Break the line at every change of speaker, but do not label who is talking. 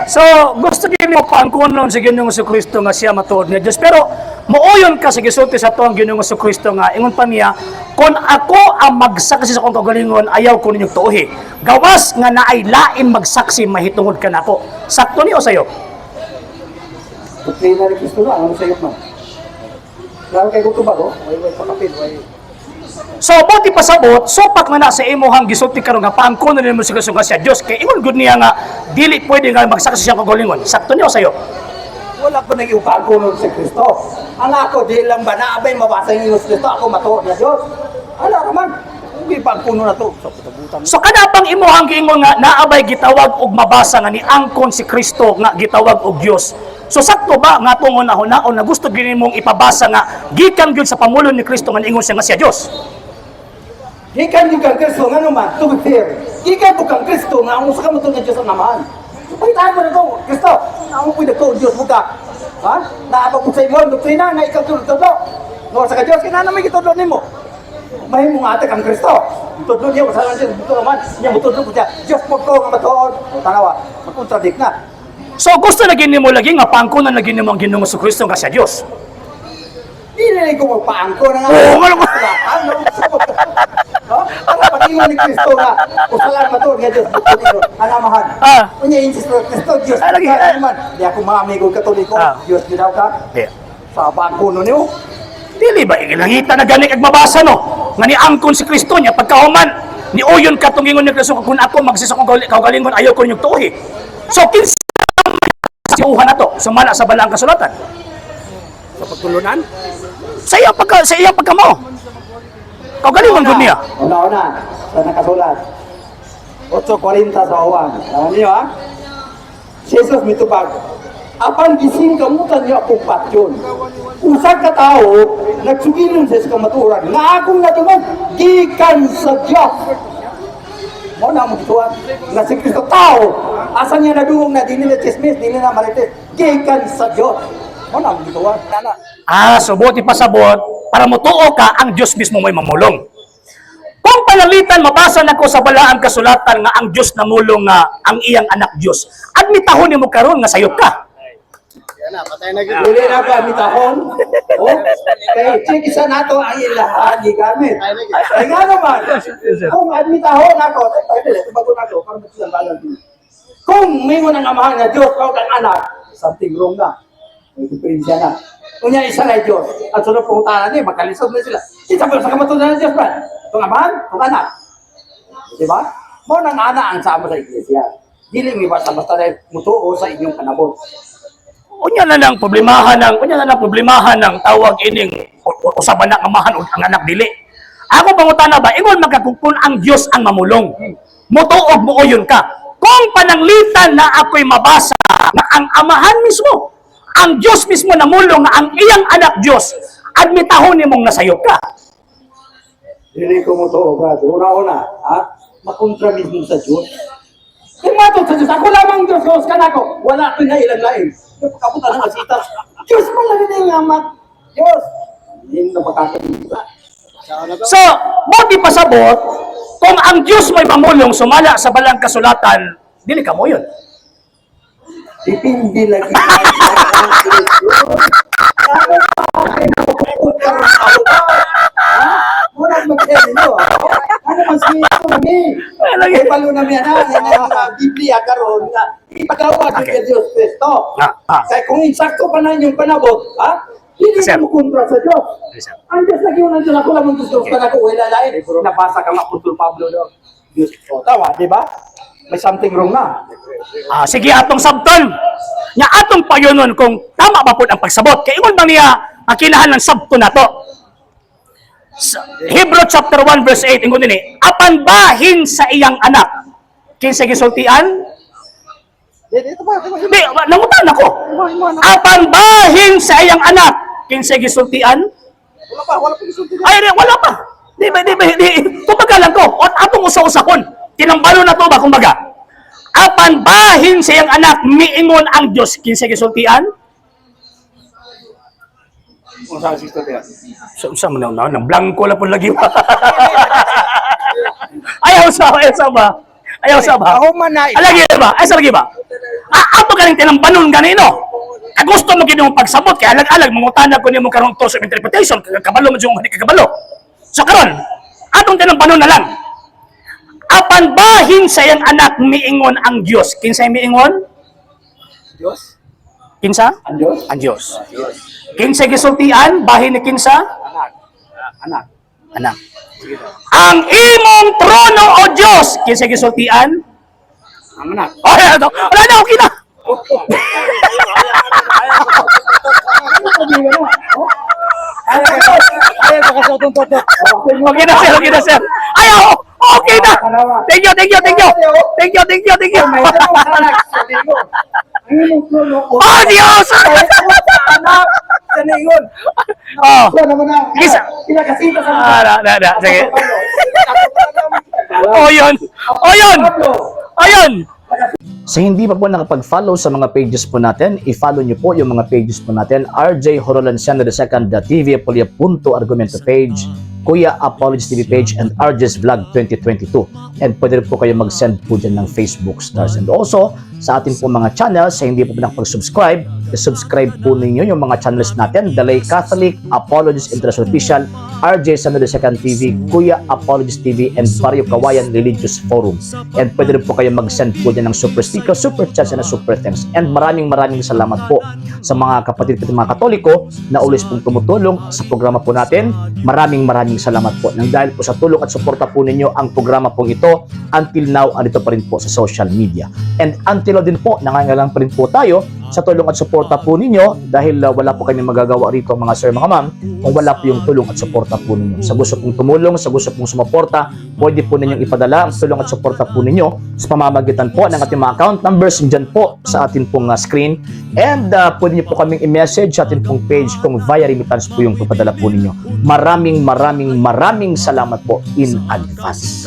So, gusto gyud mo paangkonon sa Ginoong Kristo nga siya matuod nga Dios. Pero muuyon ka sa gisulti sa atuang Ginoong Kristo nga ingon pa niya, "Kon ako ang magsaksi sa akong kaugalingon, ayaw ko ninyong tuohi. Gawas nga naay lain magsaksi mahitungod kanako." Sakto ni o sayo?
Doktrina ni Kristo na, ano sa'yo man? Lalo kay kung bago, way pakapin, way.
So, buti pasabot, supak na na sa imuhang gisulti karon nga paangkonon nimo si Kristo nga siya Dios, kay ingon gud niya nga dili pwede nga magsaksi siya kaugalingon. Sakto ni o sayo?
Wala ko nag-iupaangkonon si Kristo. Ang ako, di lang ba na abay mabasa yung Kristo, ako matuod na Diyos. Ala raman, hindi paangkonon na to. So, katabutan.
So kada pang imuhang giingon nga naabay gitawag og mabasa nga niangkon si Kristo nga gitawag og Dios. So sakto ba nga tungon na hunaon na gusto gini mong ipabasa nga gikan gyud sa pamulon ni Kristo nga niingon siya nga siya Dios?
Gikan yung kang Kristo, nga naman, to be fair, gikan mo kang Kristo, nga ang usa ka matuod nga Diyos ang Amahan. So, pakitaan mo na to, Kristo, ang mo nagtuo Diyos mo ka. Ha? Naabag mo sa imo, ang doktrina, nga ikaw tudlo. No, sa ka Diyos, kaya na may gitudlo nimo. Mahimong ate kang Kristo. Tudlo niya, wala lang siya, dito naman, niya mutudlo ko siya. Diyos mo ko nga matuod. O, tanawa, mag-contradict na.
So gusto na gini mo lagi nga paangkonon na gini mo ang Ginoong Kristo nga siya Dios.
Di na ko magpaangko na nga.
Oo, nga naman.
Ano? No? Para pag-ingon ni Kristo nga, usalan matuod nga Diyos, matuod ino, ang Amahan. Unya insist ko, Kristo, Diyos,
Ah, lagi,
ka
ah.
naman. Di ako mga amigo Katoliko, Diyos ginaw ka. Sa paangkono niyo.
Dili ba ilangita na gani kag mabasa no nga niangkon si Kristo niya pagkahuman ni uyon katong ingon ni Kristo, "Kung ako magsaksi sa akong kaugalingon, ayaw ko ninyong tuohi." So kinsa si uhan nato sumala sa balaang kasulatan?
Sa pagtulunan?
Sa iyang pagkamao. Kaugalingon gud niya.
Una-una, sa nakasulat. 8.40 sa Juan. Alam niyo ha? Si Jesus mitubag, "Apan gising kamutan niyo akong patyon. Usa ka tawo nagsugilon sa kamatuoran nga akong nadungog gikan sa Dios." Mo na mo gituan nga si Kristo tao, asa niya nadungog na dili na chismis, dili na marites, gikan sa Dios. Mo na mo gituan. Nana.
Ah, so buti pasabot, para motuo ka, ang Diyos mismo may mamulong. Kung panalitan, mabasa na ko sa balaang kasulatan nga ang Diyos namulong nga ang iyang anak Diyos, admitahon nimo karon nga sayop ka?
Dili na ba mitahon? Oh, kay check isa nato ang ilahan gigamit. Ay nga naman, kung admitahon ako, ay pwede, tubagon ako, para magsilang balang. Kung mingon ang amahan nga Diyos, kau kang anak, something wrong na. May diferensya na. Unya isa na Diyos. At sunod pangutana niya, magkalisod na sila. Isa ba sa kamatunan ng Diyos ba? Itong amahan, itong anak. Di ba? Mo nang anak ang sama sa iglesia. Dili mi basta-basta dahil mutuo sa inyong panabot.
Unya na lang problemahan ng tawag ining usaban na ang amahan o ang anak dili. Ako pangutana ba, ingon magkakukun ang Diyos ang mamulong, mutuog muuyon ka? Kung pananglitan na ako'y mabasa na ang amahan mismo, ang Diyos mismo namulong nga ang iyang anak Diyos, admitahon nimong nasayop ka?
Dili ko mo to, brad. Una-una, ha? Makontra mismo sa Diyos. Kung matod sa Diyos, ako lamang Diyos, Diyos ka na ako. Wala ko na ilan lain. Kaputan ng asitas. Diyos mo lang din nga, ma. Diyos. Hindi na makakita.
So, buti pasabot, kung ang Diyos may mamulong sumala sa balang kasulatan, dili ka mo yun.
Depende lagi. Muna mag-tell nyo. Ano mas ni?
Lagi.
Kay balo na miya na yan ang mga Biblia karon nga ipagawa okay. Diyos Kristo. Kay kung insakto pa na inyong panabot, ha? Hindi
Sir.
mo kontra sa Diyos.
Sir.
Ang Diyos lagi unang Diyos ako lamang Diyos ka ako wala lain. Nabasa ka ng Apostol Pablo do. Diyos. Oh, tama, di ba? May something wrong na.
Ah, sige, atong sabton. Nya atong payunon kung tama ba pud ang pagsabot. Kay ingon bang niya ang kinahanglan sabton nato. Sa Hebrew chapter 1 verse 8 ingon dinhi, apan bahin sa iyang anak. Kinsa gisultian?
Dito ba? Di ba?
Di, nangutan ako. Apan bahin sa iyang anak. Kinsa gisultian?
Wala pa, wala pa gisulti.
Ay, di, wala pa. Di ba, di ba, di, kumbaga lang ko, at atong usa-usahon. Tinambalo na to ba, kumbaga. Apan bahin sa iyang anak, miingon ang Diyos. Kinsa gisultian?
Kung saan sister niya.
Sa man na, nang blanco la pud lagi. Ayaw sa ba? Ayaw sa ba?
Ako man na
Alagi ba? Ay, sa lagi ba? Ah, ato ganing tinambanon ganino. Kagusto mo gid pagsabot kay alag-alag mangutana ko nimo karon to sa interpretation, kabalo mo jud kung kabalo. So karon, atong tinambanon na lang. Apan bahin sa iyang anak miingon ang Dios. Kinsay miingon?
Diyos?
Kinsa?
Ang Diyos?
Ang Dios. Kinsay gisultian bahin ni kinsa?
Anak. Anak.
Anak. Ang imong trono, o Dios. Kinsay gisultian?
Ang anak.
Oh, wala na, wala na, okay na.
Ayaw ka sa itong toto.
Okay na, sir, okay na, sir. Ay, oh, okay na. Thank you, thank you, thank you. Thank you, thank you, thank you.
May tanong sa anak sa ningon. Ang imong trono o
Oh, Dios!
anak sa ningon.
Oh.
Wala naman na.
Isa.
Kinakasita sa
Ah, na, na, na. Sige. Oh, yun. Oh, yun. Oh, yun.
Sa hindi pa po nakapag-follow sa mga pages po natin, i-follow nyo po yung mga pages po natin. RJ Horolanciano II, The TV Apolia Punto Argumento page, Kuya Apologies TV page, and RJ's Vlog 2022. And pwede rin po kayo mag-send po dyan ng Facebook stars. And also, sa atin po mga channels, sa hindi po po nakapag-subscribe, i-subscribe po ninyo yung mga channels natin, The Lay Catholic, Apologies International Official, RJ Sano II TV, Kuya Apologies TV, and Barrio Kawayan Religious Forum. And pwede rin po kayo mag-send po dyan ng super sticker, super chats, and super thanks. And maraming maraming salamat po sa mga kapatid ko mga Katoliko na always pong tumutulong sa programa po natin. Maraming maraming salamat po. Nang dahil po sa tulong at suporta po ninyo ang programa pong ito, until now, andito pa rin po sa social media. And until now din po, nangangailangan pa rin po tayo sa tulong at suporta po ninyo dahil wala po kami magagawa rito, mga sir, mga ma'am, kung wala po yung tulong at suporta po ninyo. Sa gusto pong tumulong, sa gusto pong sumuporta, pwede po ninyong ipadala ang tulong at suporta po ninyo sa pamamagitan po ng ating mga account numbers dyan po sa atin pong screen. And pwede niyo po kaming i-message sa atin pong page kung via remittance po yung papadala po ninyo. Maraming maraming maraming salamat po in advance.